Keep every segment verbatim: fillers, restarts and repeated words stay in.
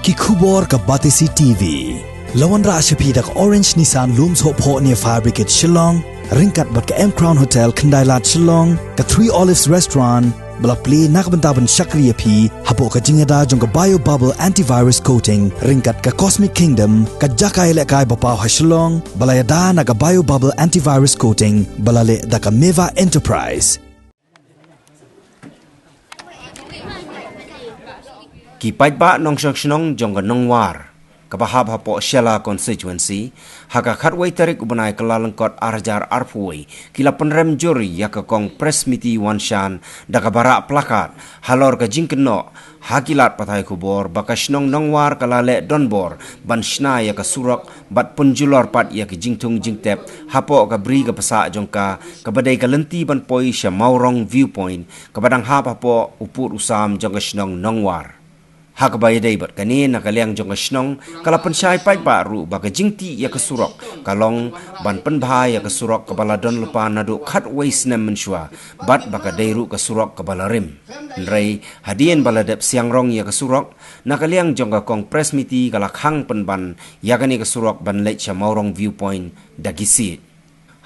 Ki khubor ka Batesi T V. La wanrah sha phi da ka Orange Nissan Lum Sohphoh near Fire Brigade Shillong, ryngkat bad ka M Crown Hotel Khyndailad Shillong, ka Three Olives Restaurant, ba la plie na ka bynta ban shakri ïa phi hapoh ka jingïada jong ka Bio Bubble Antivirus Coating, ryngkat ka Cosmic Kingdom, ka jaka ïalehkai ba paw ha Shillong, ba la ïada na ka Bio Bubble Antivirus Coating, ba la leh da ka Meva Enterprise. Ki paidbah nongshong shnong jong ka Nongwar, kaba hap hapoh Shella Constituency, ha ka khatwei tarik u bnai Kyllalyngkot ar hajar arphew wei, ki la pynrem jur ïa ka Kong Pressmiti Wanshan da kaba rah plakat halor ka jingkynnoh ha ki lad pathai khubor ba ka shnong Nongwar ka la leh donbor ban shna ïa ka surok bad pynjulor pat ïa ki jingthung jingtep hapoh ka bri ka pasa jong ka, kaba dei ka lynti ban poi sha Mawrong Viewpoint, kaba dang hap hapoh u pud u sam jong ka shnong Nongwar. Ha kaba ïadei bad kane, na ka liang jong ka shnong ka la pynshai paidbah ruh ba ka jingtih ïa ka surok ka long ban pynbha ïa ka surok kaba la don lypa naduh khatwei snem mynshuwa, bad ba ka dei ruh ka surok kaba la rim. Hynrei hadien ba la dep siang rong ïa ka surok, na ka liang jong ka Kong Pressmiti ka la khang pynban ïa kane ka surok ban leit sha Mawrong Viewpoint da ki siej.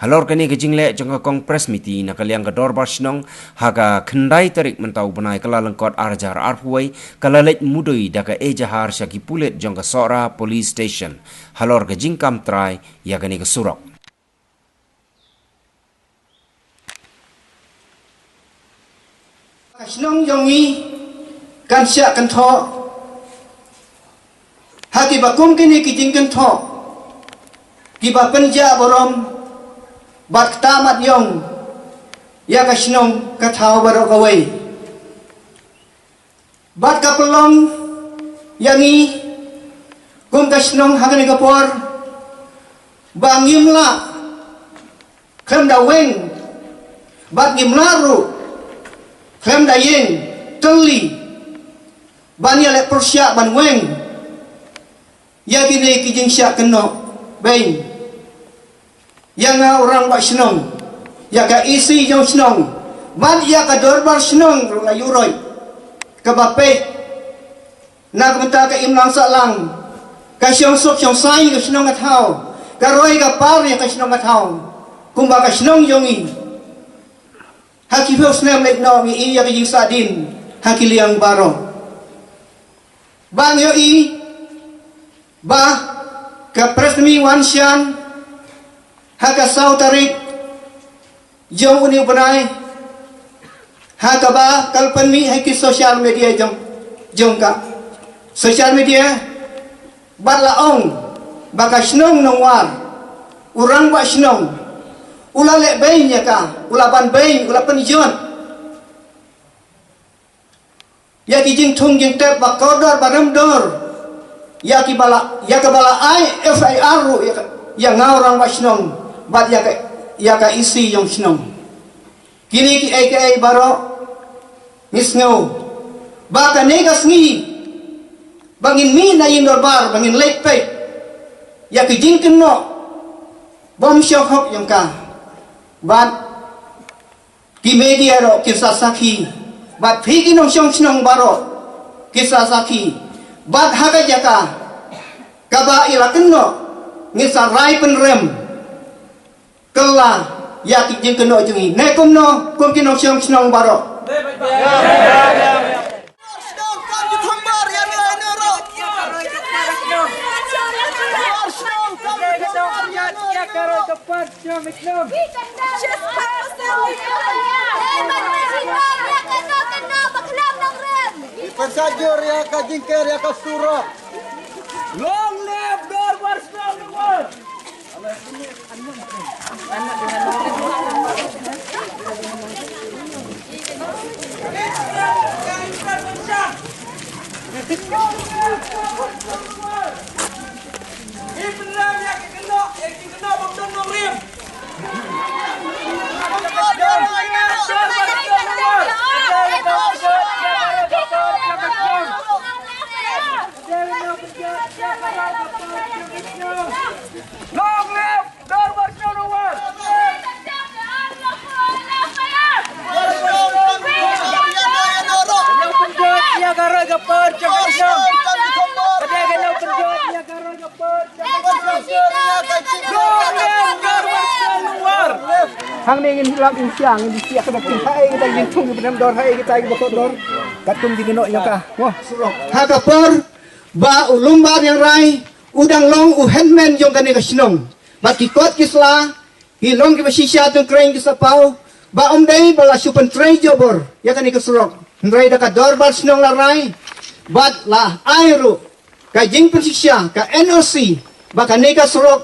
Halor kane ka jingleh jong ka Kong Pressmiti, na ka liang ka Dorbar Shnong, ha ka khyndai tarik mynta u bnai Kyllalyngkot ar hajar arphew wei, ka la leit mudui da ka ejahar sha ki pulit jong ka Sohra Police Station halor ka jingkam trai ïa kane ka surok. Ka shnong jong ngi kan shah kynthoh ha kiba kum kine ki jingkynthoh kiba pynjah burom bad kata mat ïong ïa ka shnong ka thaw baroh kawei. Bad ka pynlong ïa ngi kum ka shnong ha kane ka por ba ngim lah khlem da weng, bad ngim lah ruh khlem da ïeng tylli ban ïaleh pyrshah ban weng ïa kine ki jingshah kynnoh beiñ ïa nga u rangbah shnong, ïa ka E C jong shnong, bad ïa ka dorbar shnong ruh la ïuroit kaba peit na ka bynta ka imlang sahlang, ka shongsuk shongsaiñ ka shnong ka thaw, ka roi ka par ïa ka shnong ka thaw, kumba ka shnong jong ngi ha ki phew snem leit noh ngi ïohi ïa ka jingsahdien ha ki liang baroh. Ba ngi ïohi ba ka Pressmiti Wanshan ha ka saw tarik jong une u bnai, ha kaba ka la pynmih ha ki social media jong, jong ka social media, bad la ong ba ka shnong Nongwar, u rangbah shnong u la leh beiñ ïa ka, u la ban beiñ, u la pynjot ïa ki jingthung jingtep ba kordor ba remdor, ïa ki ba la, ïa kaba la ai F I R ruh ïa ka, ïa nga u rangbah shnong bad ïa ka, ïa ka E C jong shnong. Kine kiei kiei baroh ngi sngew ba kane ka sngi ba ngin mih na ïing dorbar ba ngin leit peit ïa ki jingkynnoh bym shong hok jong ka. Bad ki media ruh kin sa sakhi, bad phi ki nongshong shnong baroh kin sa sakhi, bad ha ka jaka kaba i la kynnoh ngin sa rai pynrem kylla ïa ki jingkynnoh jong ngi. Ne kumno kum ki nongshong shnong baroh? Pynsajur ïa ka jingker ïa ka surok. Long live Dorbar Shnong Nongwar. Long live Dorbar Shnong Nongwar! Ïa ka roi ka par jong ka shnong. Hangne ngin lap ngin siang ngin siang ka dap kin ha ei kita ngin thung ngin dor ha ei kita ngin bokot dor. Kat kum di ngin nok nyaka. Wah. Ha ka por ba u Lumbar Ïarai u dang long u headman jong kane ka shnong. Bad ki kot ki sla ki long kiba shisha tang kreng ki sapaw ba um dei ba la shu pyntrei jobor ïa kane ka surok. Hynrei da ka dorbar shnong la rai bad la ai ruh ka jingpynshisha ka N O C ba kane ka surok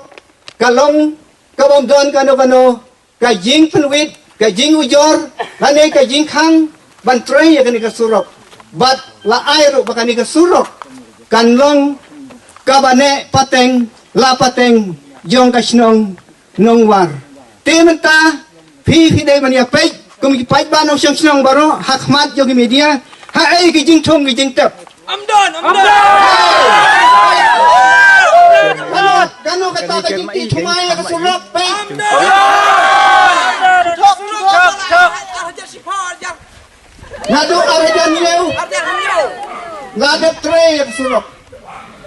ka long ka bym don kano kano ka jingpynwit ka jingujor lane ka jingkhang ban trei ïa kane ka surok. Bad la ai ruh ba kane ka surok kan long kaba neh pateng la pateng jong ka shnong Nongwar. Te mynta phi phi dei ban ïa peit kum ki paidbah nongshong shnong baroh ha khmat jong ki media. Ha ei ki jingthung ki jingtep. Am don, am don. Kano kata ka jingtih thymmai ïa ka surok peit. Naduh ar hajar hynñiew la dep trei ïa ka surok.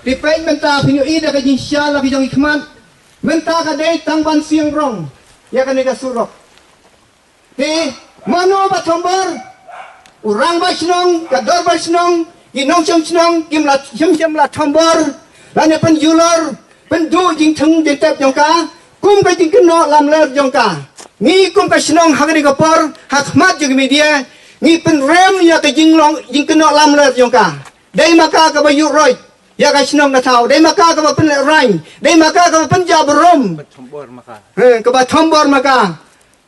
Te peit mynta phin ïohi da ka jingshisha la ki jong ki khmat. Mynta ka dei tang ban siang rong ïa kane ka surok. Te mano ba thombor? U rangbah shnong, ka dorbar shnong, ki nongshong shnong kim la shem shem la thombor lane pynjulor pynduh jingthung jingtep jong ka kum ka jingkynnoh lamler jong ka. Ngi kum ka shnong ha kane ka por ha khmat jong ki media ngi pynrem ïa ka jinglong jingkynnoh lamler jong ka. Dei ma ka kaba ïuh roit ïa ka shnong ka thaw, dei ma ka kaba pynlehrain, dei ma ka kaba pynjah burom. Kaba thombor ma ka. He, kaba thombor ma ka.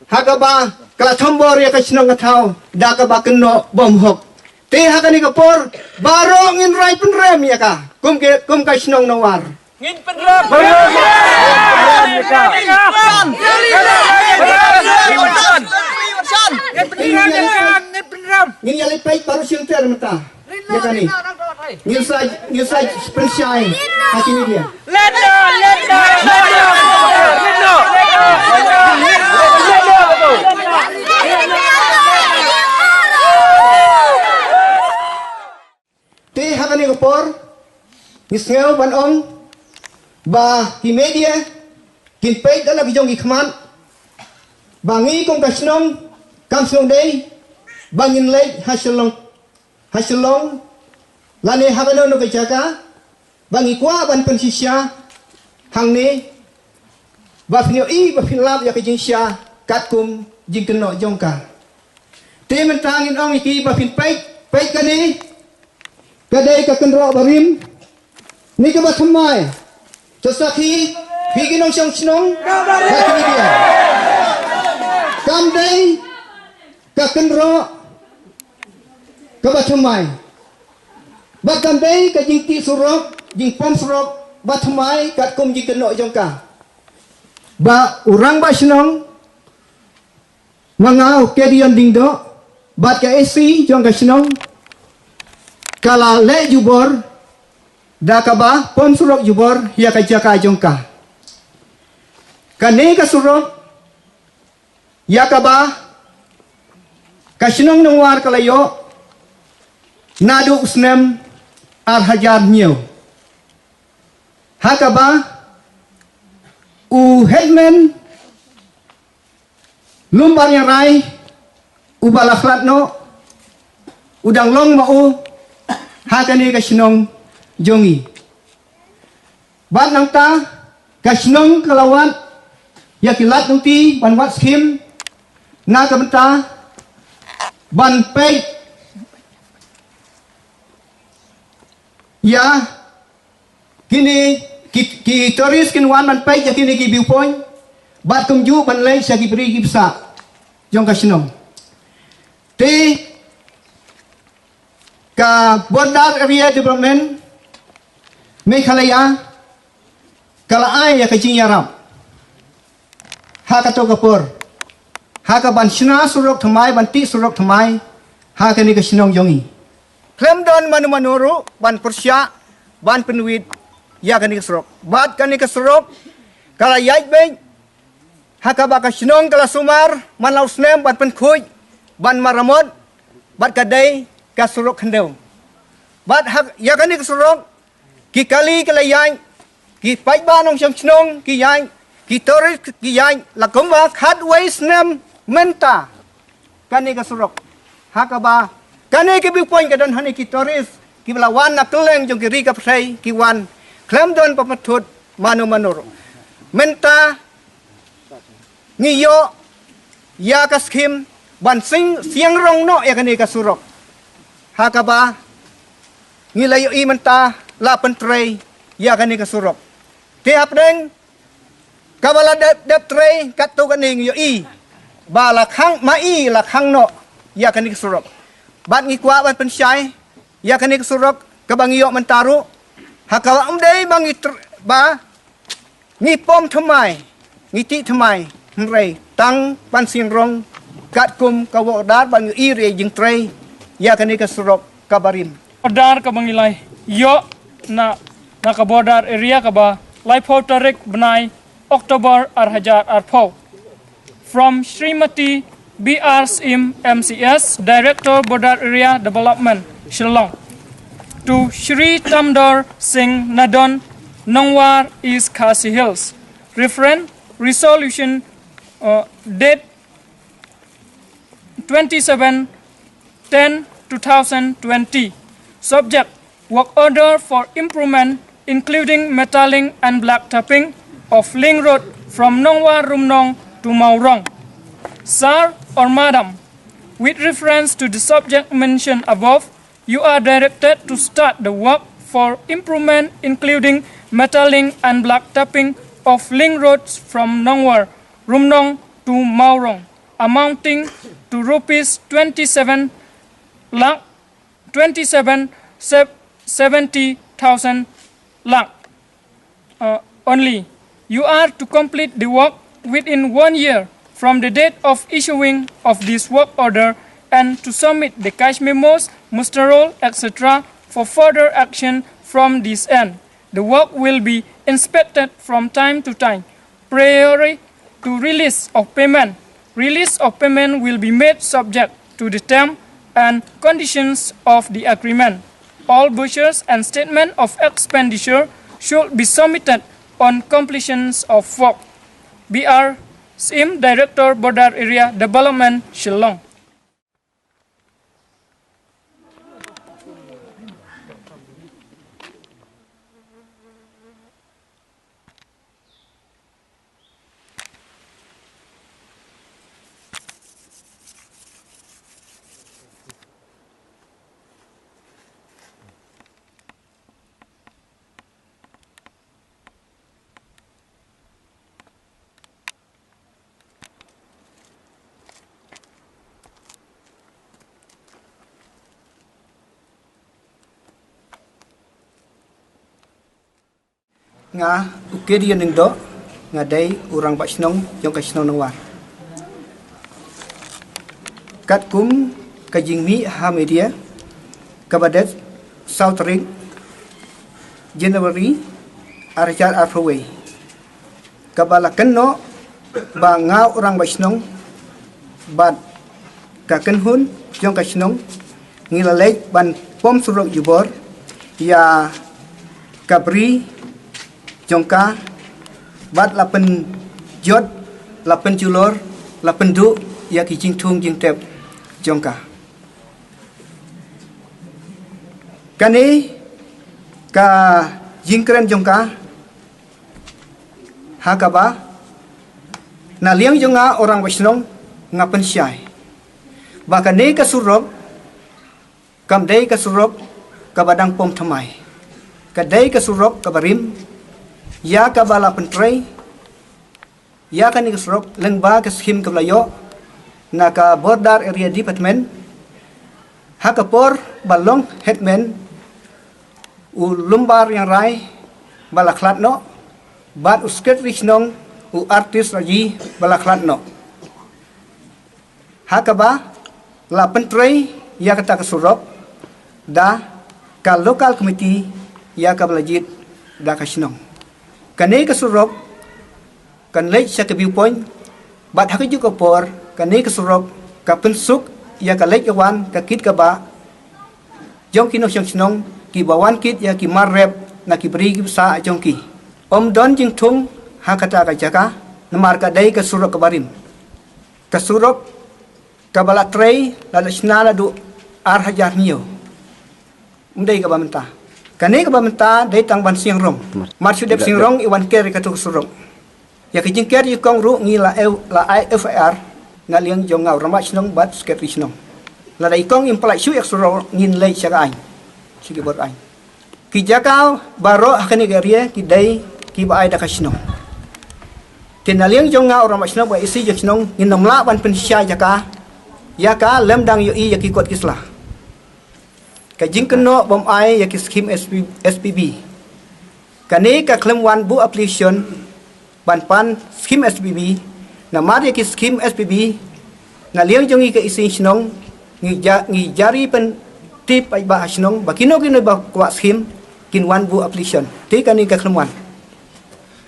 Ha kaba ka la thombor ïa ka shnong ka thaw da kaba kynnoh bymhok. Te ha kane ka por baroh ngin rai pynrem ïa ka kum ke kum ka shnong Nongwar. Ngin pynrem. Ngin ïa leit peit baroh shynter mynta. Ïa kane. Ngin sa, ngin sa pynshai ha kine dia. Te ha kane ka por ngi sngew ban ong ba ki media kin peit da la ki jong ki khmat ba ngi kum ka shnong kam sngewdei ba ngin leit ha Shillong. Ha Shillong lane ha kano kano ka jaka ba ngi kwah ban pynshisha hangne ba phin ïohi ba phin lap ïa ka jingshisha katkum jingkynnoh jong ka. Te mynta ngin ong ïa ki ba phin peit, peit kane ka dei ka kynroh barim. Ni kaba thymmai. To sakhi phi ki nongshong shnong ba ki media. Kam dei ka kynroh kaba thymmai. Ba kam dei ka jingtih surok, jingpom surok ba thymmai katkum jingkynnoh jong ka. Ba u rangbah shnong ma nga u Kedion Dingdoh bad ka A C jong ka shnong ka la leh jubor da kaba pom surok jubor ïa ka jaka jong ka. Kane ka surok ïa kaba ka shnong Nongwar ka la ïoh naduh u snem ar hajar hynñiew. Ha kaba u headman Lumbar Ïarai uba la khlad noh u dang long ma u ha kane ka shnong jong ngi. Bad nangta ka shnong ka la wad ïa ki lad lynti ban wad skim na ka bynta ban peit ïa kine ki, ki tourist kin wan ban peit ïa kine ki viewpoint bad kumjuh ban leit sha ki bri ki bsah jong ka shnong. Te ka Border Area Development Meghalaya ka la ai ïa ka jingïarap ha kato ka por ha ka ban shna surok thymmai, ban tih surok thymmai ha kane ka shnong jong ngi. Khlem don mano mano ruh ban pyrshah ban pynwit ïa kane ka surok. Bad kane ka surok ka la ïaid beit ha kaba ka shnong ka la sumar man la u snem ban pynkhuid, ban maramot, bad ka dei ka surok khyndew. Bad ha ïa kane ka surok ki kali ki la ïaid, ki paidbah nongshong shnong ki ïaid, Ki tourist ki ïaid la kumba khatwei snem mynta kane ka surok. Ha kaba kane ka viewpoint ka don hangne ki tourist kiba la wan na kylleng jong ki ri ka pyrthei ki wan khlem don ba pynthut mano mano ruh. Mynta ngi ïoh ïa ka skim ban sing siang rong noh ïa kane ka surok. Ha kaba ngi la ïohi mynta la pyntrei ïa kane ka surok. Te hapdeng kaba la dep, dep trei katto katne ngi ïohi ba la khang, ma i la khang noh ïa kane ka surok. Bad ngi kwah ban pynshai ïa kane ka surok kaba ngi ïoh mynta ruh. Ha kaba ym dei ba ngi tr-, ba ngi pom thymmai, ngi tih thymmai, hynrei tang ban sing rong katkum ka border ba ngi ïohi re jingtrei ïa kane ka surok kaba rim. Border kaba ngi la ïoh na, na ka border area kaba laiphew tarik bnai October ar hajar arphew. From Srimati B R Syiem M C S, Director Border Area Development, Shillong, to Shri Tamdor Singh Nadon, Nongwar, East Khasi Hills. Reference resolution, uh, date twenty-seven ten two thousand twenty. Subject: work order for improvement, including metalling and blacktopping of link road from Nongwar Rumnong to Mawrong. Sir or Madam, with reference to the subject mentioned above, you are directed to start the work for improvement, including metalling and blacktopping of link roads from Nongwar Rumnong to Mawrong, amounting to rupees twenty-seven lakh, twenty-seven, sev-, seventy thousand lakh, uh, only. You are to complete the work within one year from the date of issuing of this work order and to submit the cash memos, muster roll, et cetera for further action from this end. The work will be inspected from time to time prior to release of payment. Release of payment will be made subject to the term and conditions of the agreement. All vouchers and statement of expenditure should be submitted on completions of work. B R Syiem, Director, Border Area Development, Shillong. Nga u Gideon Lyngdoh, nga dei u rangbah shnong jong ka shnong Nongwar. Katkum ka jingmih ha media kaba dei saw tarik January ar hajar arphew wei, kaba la kynnoh ba nga u rangbah shnong bad ka kynhun jong ka shnong ngi la leit ban pom surok jubor ïa ka bri jong ka bad la pynjot, la pynjulor, la pynduh ïa ki jingthung jingtep jong ka. Kane ka jingkren jong ka ha kaba na liang jong nga u rangbah shnong nga pynshai ba kane ka surok kam dei ka surok kaba dang pom thymmai. Ka dei ka surok kaba rim ïa kaba la pyntrei ïa kane ka surok lyngba ka skim kaba la ïoh na ka Border Area Department ha ka por ba long headman u Lumbar Ïangrai ba la khlad noh bad u secretary shnong u Artist Raji ba la khlad noh. Ha kaba la pyntrei ïa kata ka surok da ka local committee ïa kaba la jied da ka shnong. Kane ka surok kan leit sha ka viewpoint bad ha kajuh ka por kane ka surok ka pynsuk ïa ka leit ka wan ka kit ka bah jong ki nongshong shnong kiba wan kit ïa ki mar rep na ki bri ki bsa jong ki. Ym don jingthung ha kata ka jaka, namar ka dei ka surok kaba rim. Ka surok kaba la trei la da shna naduh ar hajar hynñiew. Ym dei kaba mynta. Kane kaba mynta dei tang ban sing rong. Mar shu dep sing rong i wan ker ïa katu ka surok. Ïa ka jingker jingkong ruh ngi la ai, la ai F I R na liang jong nga u rangbah shnong bad secretary shnong. Lada i kong im pynlait shuh ïa ka surok ngin leit sha ka aiñ. Sha ki bor aiñ. Ki jaka baroh ha kane ka area ki dei kiba ai da ka shnong. Te na liang jong nga u rangbah shnong bad E C jong shnong ngin ym lah ban pynshisha jaka ïa ka lymda ngi ïohi ïa ki kot ki sla. Ka jingkynnoh bym ai ïa ki skim S P, S P B. Kane ka khlem wan buh application ban pan skim S P B. Namar ïa ki skim S P B na liang jong ngi ka E C shnong ngi ja, ngi jari pyntip ai ba ha shnong ba kino kino ba kwah skim kin wan buh application. Te kane ka khlem wan.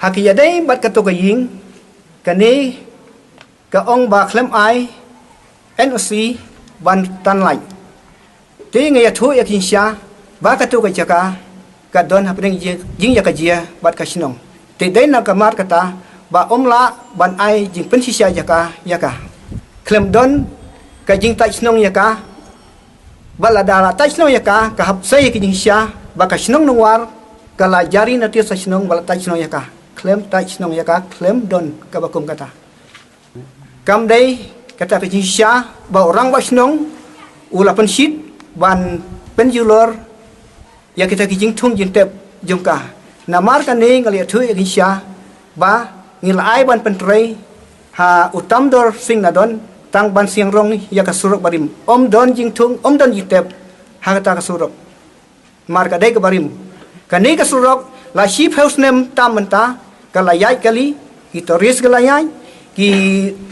Ha ki ïadei bad kato ka ïing kane ka ong ba khlem ai N O C ban tan lait. Te nga ïathuh ïa ka jingshisha ba katu ka jaka ka don hapdeng jing, jingïakajia bad ka shnong. Te dei na ka mar kata ba ym lah ban ai jingpynshisha jaka ïa ka. Khlem don ka jingtait shnong ïa ka. Ba lada la tait shnong ïa ka, ka hap sei ïa ka jingshisha ba ka shnong Nongwar ka la jari notis ha shnong ba la tait shnong ïa ka. Khlem tait shnong ïa ka, khlem don kaba kum kata. Kam dei kata ka jingshisha ba u rangbah shnong u la pynshit ban pynjulor ïa kita ki jingthung jingtep jong ka. Namar kane nga la ïathuh ïa ka jingshisha ba ngi la ai ban pyntrei ha u Tamdor Sing Nadon tang ban sing rong ïa ka surok barim. Ym don jingthung, ym don jingtep ha kata ka surok. Mar ka dei kaba rim. Kane ka surok la shiphew snem tam mynta ka la ïaid kali, ki tourist ki la ïaid, ki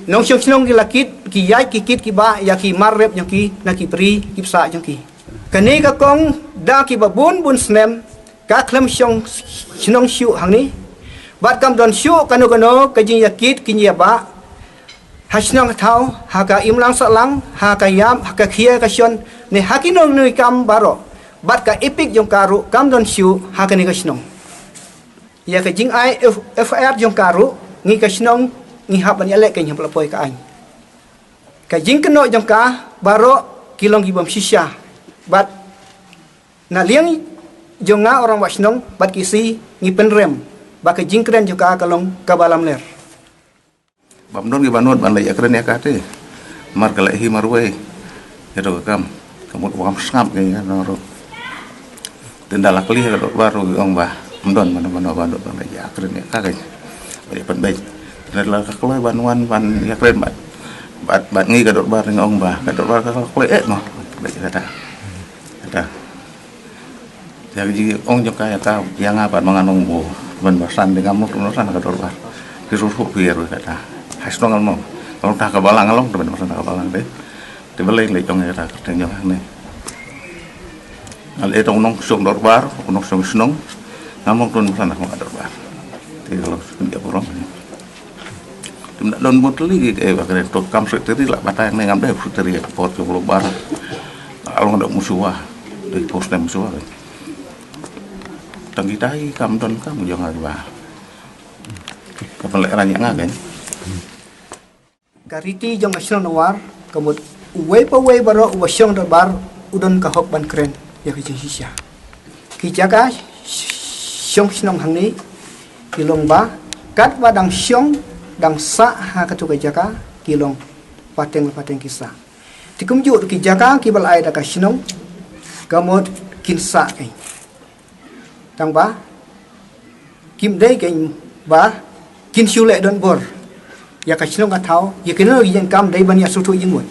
nongshong shnong ki la kit, ki ïaid ki kit ki bah ïa ki mar rep jong ki na ki bri ki bsah jong ki. Kane ka kong da kiba bun bun snem ka khlem shong shnong shuh hangne. Bad kam don shuh kano kano ka jingïakit ki jingïabah ha shnong ha thaw, ha ka imlang sahlang, ha ka ïap, ha ka khia ka shon, ne ha kino kino ki kam baroh. Bad ka EPIC jong ka ruh kam don shuh ha kane ka shnong. Ïa ka jingai F, FIR jong ka ruh ngi ka shnong ngi hap ban ïaleh ka, ngi hap la poi ka aiñ. Ka jingkynnoh jong ka baroh ki long ki bym shisha. Bad na liang jong nga u rangbah shnong bad ki EC ngi pynrem ba ka jingkren jong ka ka long kaba lamler. Bym don kiba nud ban leit ïakren ïa ka te. Mar ka leh hi marwei. Ïa to ka kam. Ka mut ba kam sngap ka ïa nong ruh. Te ynda la kylli ha ka dorbar ruh ki ong ba ym don mano mano ba nud ban leit ïakren ïa ka ka. Ba ïa pynbeit. Te ynda la ka kloi ban wan ban ïakren bad, bad, bad ngi ka dorbar ngi ong ba ka dorbar ka kloi eh mo. Beit kata. Kata. Ïa ka jingong jong ka ïa ka, ïa nga pat ma nga nong mo. Ban basan de ngam long tun basan ka dorbar. Ki ruh ruh phi ruh kata. Hai shnong ngam long. Ngam long ta ka balang ngam long, ban basan ka balang de. Te balei lei jong ïa ka kyrteng jong ne. Ngal e tong nongshong dorbar, nongshong shnong. Ngam long tun basan ka dorbar. Te ka long shnong ïa burom. Te mna don bun tylli ki, eh, ba kren to kam secretary lah batai ne ngam dei secretary ka por ka bulu bar. Along da musuwa. Dei post ne musuwa. Tang kita hi kam don kam jong nga ba. Ka pynleh rang ïa nga kan. Ka riti jong ka shnong Nongwar ka mut uwei pa uwei baroh uba shong dorbar u don ka hok ban kren ïa ka jingshisha. Ki jaka shong shnong hangne ki long ba katba dang shong dang sah ha katu ka jaka ki long pateng pateng ki sah. Te kumjuh ki jaka kiba la ai da ka shnong ka mut kin sah kein. Tang ba kim dei kein ba kin shu leh don bor ïa ka shnong ka thaw, ïa kino ïa jingkam dei ban ïa sngewthuh jingmut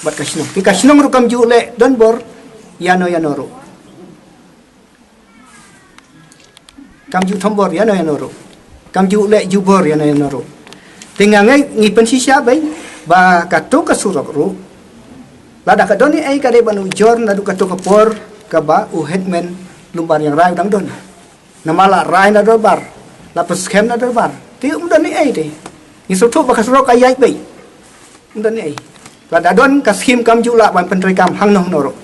bad ka shnong. Te ka shnong ruh kam ju leh don bor ïa no ïa no ruh. Kam ju thombor ïa no ïa no ruh. Kam ju leh jubor ïa no ïa no ruh. Te nga ngi, ngi pynshisha beit ba katu ka surok ruh lada ka don ei ei ka dei ban ujor naduh katu ka por kaba u headman Lumbar Ïang Rai u dang don. Namar la rai na dorbar, la pynskhem na dorbar. Te um don ei ei te. Ngi sngewthuh ba ka surok ka ïaid beit. Um don ei ei. Lada don ka skim kam ju lah ban pyntreikam hangno hangno ruh.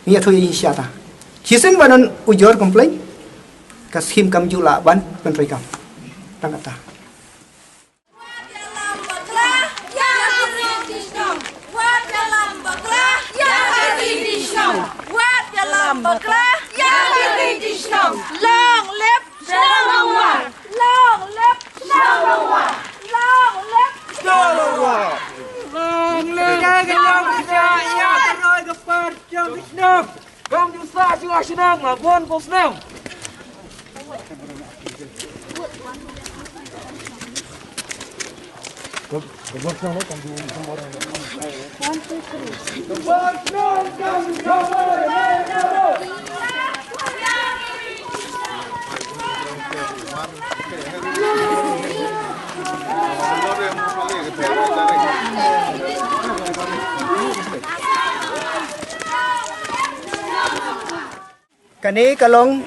Ngi ïathuh ïa i sha ta. Shisien ba don ujor complain ka skim kam ju lah ban pyntreikam. Tang kata. Bakla ïa ka ri jong ngi. Long live Shnong Nongwar. Long live Shnong Nongwar. Long live Shnong Nongwar. Long live. Ka long ka jia ïa ka roi ka par jong ka shnong. Kam ju sah jong ka shnong la bun bun snem. Kane ka long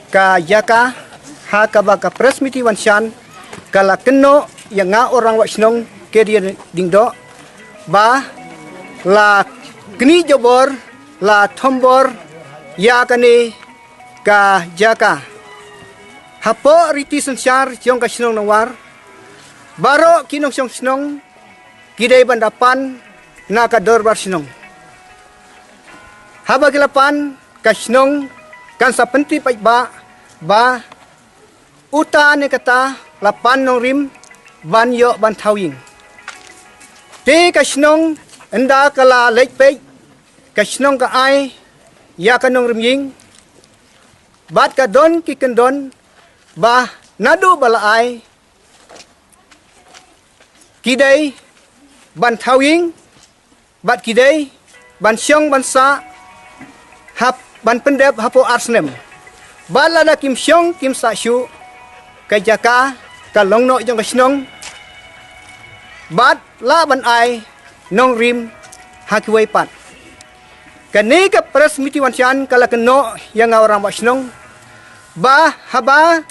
ka jaka ha kaba ka press meeting wan shan, ka la kynnoh ïa nga u rangbah shnong Kedian Diengdoh ba la knieh jubor, la thombor ïa kane ka jaka. Hapoh riti synshar jong ka shnong Nongwar, baroh ki nongshong shnong ki dei ban da pan na ka dorbar shnong. Haba ki la pan, ka shnong kan sa pyntip paidbah ba uta ne kata la pan nongrim ban ïoh ban thaw ïing. Te ka shnong ynda ka la leit peit, ka shnong ka ai ïa ka nongrim ïing, bad ka don ki kyndon ba naduh ba la ai, ki dei ban thaw ïing, bad ki dei ban shong ban sah, hap ban pyndep hapoh ar snem. Bad lada kim shong kim sah shuh, ka jaka ka long noh jong ka shnong, bad lah ban ai nongrim ha kiwei pat. Kane ka press meeting wan shan ka la kynnoh ïa nga u rangbah shnong ba haba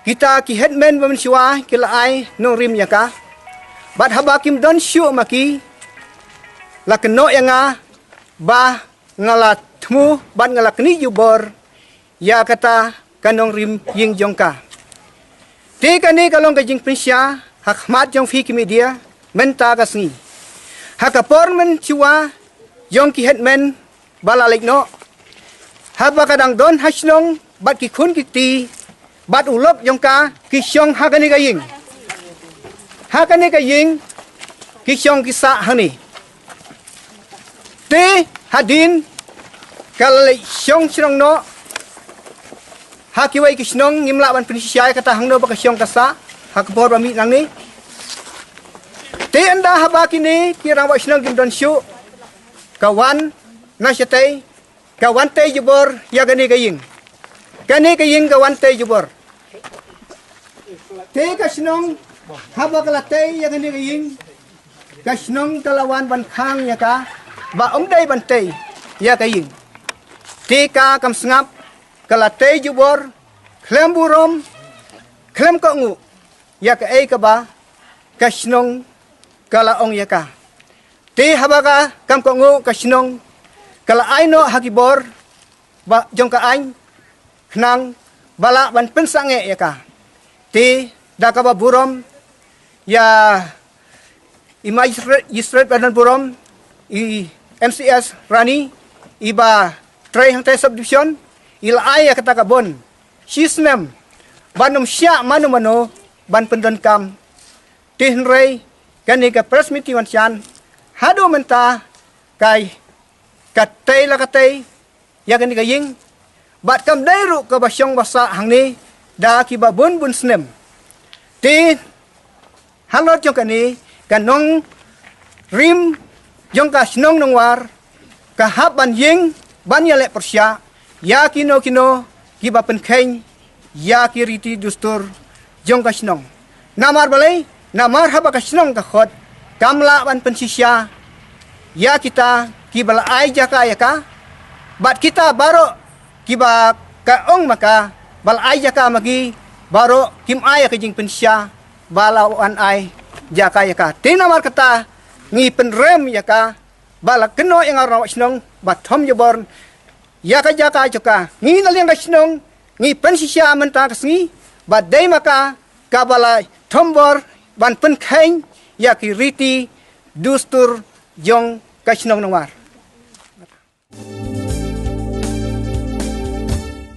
kita ki headman ba mynshuwa ki la ai nongrim ïa ka, bad haba kim don shuh ma ki, la kynnoh ïa nga ba nga la thmu bad nga la knieh jubor ïa kata ka nongrim ïing jong ka. Te kane ka long ka jingpynshisha ha khmat jong phi ki media mynta ka sngi. Ha ka por mynshuwa jong ki headman ba la leit noh, haba ka dang don ha shnong bad ki khun ki kti bad u lok jong ka, ki shong ha kane ka ïing. Ha kane ka ïing ki shong ki sah hangne. Te hadien ka la leit shong shnong noh ha kiwei ki shnong, ngim lah ban pynshisha ïa kata hangno ba ka shong ka sah ha ka por ba mih nangne. Te ynda haba kine ki rangbah shnong kim don shuh, ka wan na shatei, ka wan tei jubor ïa kane ka ïing. Kane ka ïing ka wan tei jubor. Te ka shnong haba ka la tei ïa kane ka ïing, ka shnong ka la wan ban khang ïa ka ba ym dei ban tei ïa ka ïing. Te ka kam sngap, ka la tei jubor khlem burom, khlem kohnguh ïa kaei kaba ka shnong ka la ong ïa ka. Te haba ka kam kohnguh, ka shnong ka la ai noh ha ki bor ba jong ka aiñ khnang ba lah ban pynsangeh ïa ka. Te da kaba burom ïa i Magistrate, Magistrate ba don burom, i M C S Rani, i ba trei hangtai subdivision, i la ai ïa kata ka bond shi snem, ban ym shah mano mano ban pyndonkam. Te hynrei kane ka press meeting wan shan, haduh mynta ka, ka tei la ka tei ïa kane ka ïing, bad kam dei ruh kaba shong ba sah hangne da kiba bun bun snem. Te halor jong kane, ka nongrim jong ka shnong Nongwar ka hap ban ïeng ban ïaleh pyrshah ïa kino kino kiba pynkheiñ ïa ki riti dustur jong ka shnong. Namar balei? Namar haba ka shnong ka khot, kam lah ban pynshisha ïa kita kiba la ai jaka ïa ka, bad kita baroh kiba ka ong ma ka ba la ai jaka ma ki, baroh kim ai ïa ka jingpynshisha ba la wan ai jaka ïa ka. Te namar kata ngi pynrem ïa ka ba la kynnoh ïa nga u rangbah shnong ba thom jubor ïa ka jaka jong ka. Ngi na liang ka shnong ngi pynshisha mynta ka sngi ba dei ma ka kaba la thombor ban pynkheiñ ïa ki riti dustur jong ka shnong Nongwar.